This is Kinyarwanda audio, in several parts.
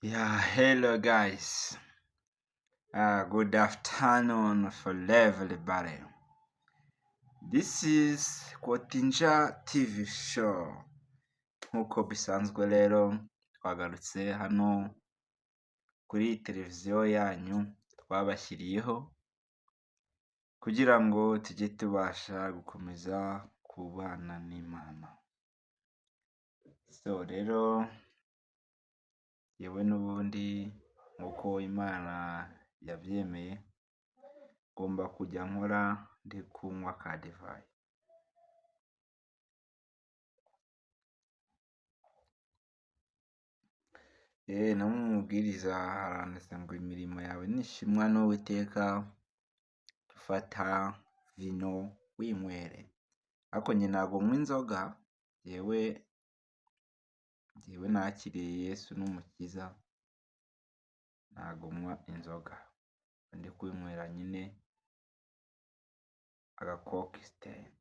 Yeah, hello guys. Good afternoon for everybody. This is Kotinja TV show. Nk'uko bisanzwe rero twagarutse hano kuri televiziyo yanyu twabashyiriyeho kugira ngo tujye tubasha gukomeza kubana n'Imana. So rero yewe n'ubundi nk'uko Imana yabyemeye ngomba kujya nkora ndi kunywa ka divayi. No mu mubwiriza haranditse ngo imirimo yawe nishimwa n'Uwiteka, fata vino winywere. Ariko njye ntabwo nywa inzoga, jyewe nakiriye Yesu n'umukiza, ntabwo nywa inzoga. Ndi kwinywera nyine agakokisiteri.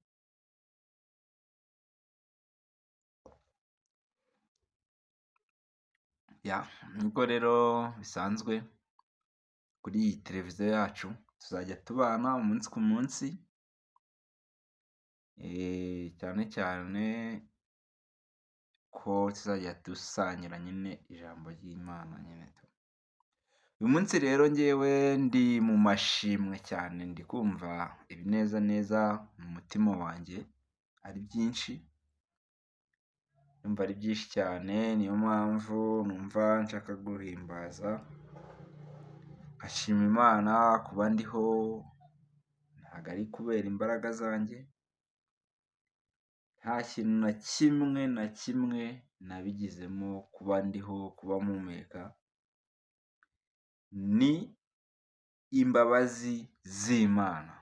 Ya, nubwo rero bisanzwe kuri iyi televiziyo yacu tuzajya tubana umunsi ku munsi, cyane cyane ko tuzajya dusangira nyine ijambo ry'Imana nyine tu. Uyu munsi rero njyewe ndi mu mashimwe cyane, ndi kumva ibinezaneza mu mutima wanjye ari byinshi, ndumva ari byinshi cyane, niyo mpamvu numva nshaka guhimbaza, nkashima Imana kuba ndiho, ntabwo ari kubera imbaraga zanjye, nta kintu na kimwe na kimwe nabigizemo kuba ndiho, kuba mpumeka, ni imbabazi z'Imana.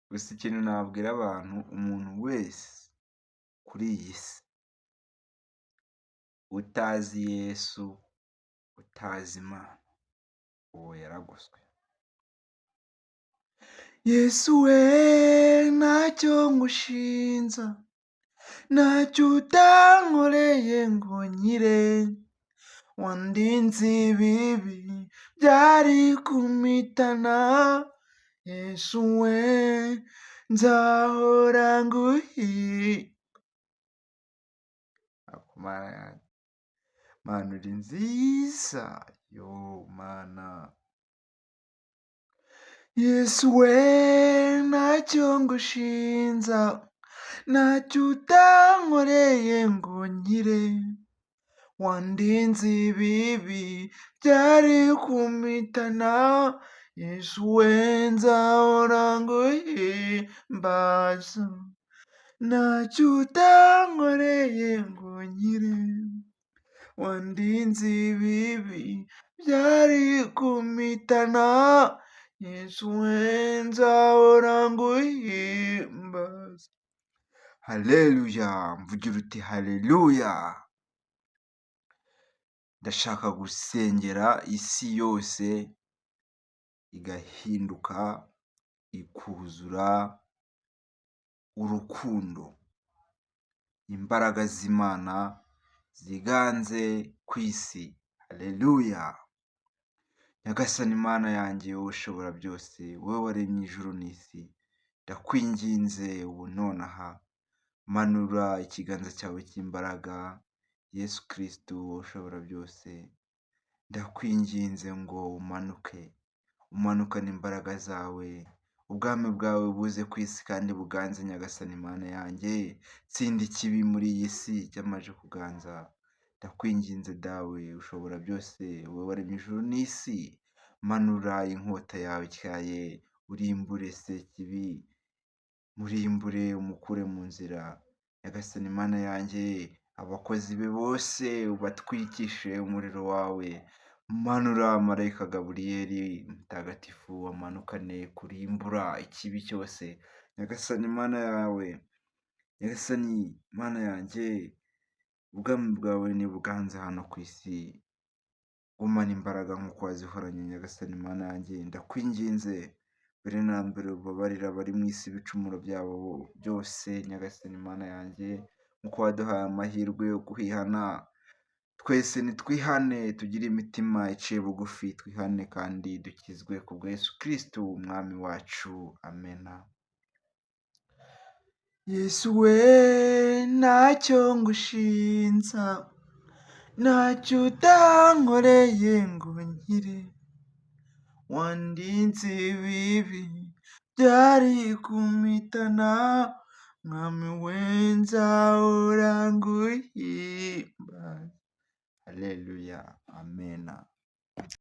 Gusa ikintu nabwira abantu, umuntu wese kuri iyi si utazi Yesu, utazi Imana, uwo yaragoswe. Yesu we ntacyo ngushinza, ntacyo utankoreye ngo nkire, wandinze ibibi byari kumpitana, Yesu we nzahora nguhi. Mana yanjye, Mana uri nziza, yo Mana. Yesu we ntacyo ngushinza, ntacyo utankoreye ngo nkire, wandinze ibibi byari kumpitana, Yesu we nzahora nguhimbaza, ntacyo utankoreye ngo nkire, wandinze ibibi byari kumpitana, Yesu we nzahora nguhimbaza. Haleluya, mvugira uti haleluya. Ndashaka gusengera isi yose igahinduka, ikuzura urukundo, imbaraga z'Imana ziganze ku isi. Haleluya. Nyagasani Mana yanjye wowe ushobora byose, wowe waremye ijuru n'isi, ndakwinginze ubu nonaha, manura ikiganza cyawe cy'imbaraga, Yesu Kristo wowe ushobora byose, ndakwinginze ngo umanuke, umanukane imbaraga zawe, ubwami bwawe buze ku isi kandi buganze. Nyagasani Mana yanjye, tsinda ikibi muri iyi si cyamaze kuganza. Ndakwinginze Dawe ushobora byose, wowe waremye ijuru n'isi, manura inkota yawe ityaye, urimbure Sekibi, murimbure umukure mu nzira. Nyagasani Mana yanjye, abakozi be bose ubatwikishe umuriro wawe, manura marayika Gaburiyeli mutagatifu amanukane kurimbura ikibi cyose. Nyagasani Mana yawe, Nyagasani Mana yanjye, ubwami bwawe nibuganze hano ku isi, gumana imbaraga nk'uko wazihoranye. Nyagasani Mana yanjye, ndakwinginze. Mbere na mbere ubabarire abari mu isi ibicumuro byabo byose, Nyagasani Mana yanjye, nk'uko waduhaye amahirwe yo kwihana, twese nitwihane tugire imitima iciye bugufi, twihane kandi dukizwe ku bwa Yesu Kristo umwami wacu, amena. Yesu we ntacyo ngushinja, ntacyo utankoreye ngo nkire, wandinze ibibi byari kumpitana, mwami we nzahora nguhimbaza. Haleluya, amena.